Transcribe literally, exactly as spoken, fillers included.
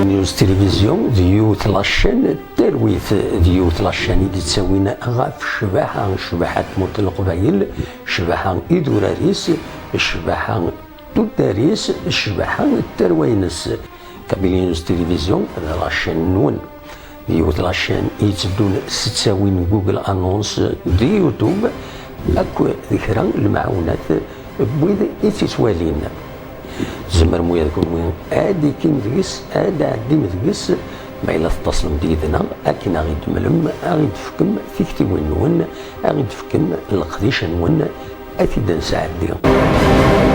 News Télévision d yiwet la chaîne n talwit, d yiwet la chaîne i d-ittawin ɣef ccbaḥa, ccbaḥa n tmurt n Leqbayel, ccbaḥa idurar-is, ccbaḥa tuddar-is, ccbaḥa n tarwa-ines. Kabylie News Télévision d la chaîne-nwen. D yiwet la chaîne i yetteddun s ttawin Google Annonce d YouTube, akk d kra n lemɛawnat n wid i tt-ittwalin. Tzemrem ula d kunwi ad d-ikim deg-s, ad d-ɛeddim deg-s, ma yella tettaslem-d yid-neɣ akken aɣ-id-temlem, aɣ-id-tefkem tiktiwin-nwen, aɣ-id-tefkem leqdic-nwen, ad t-id-nesɛeddi.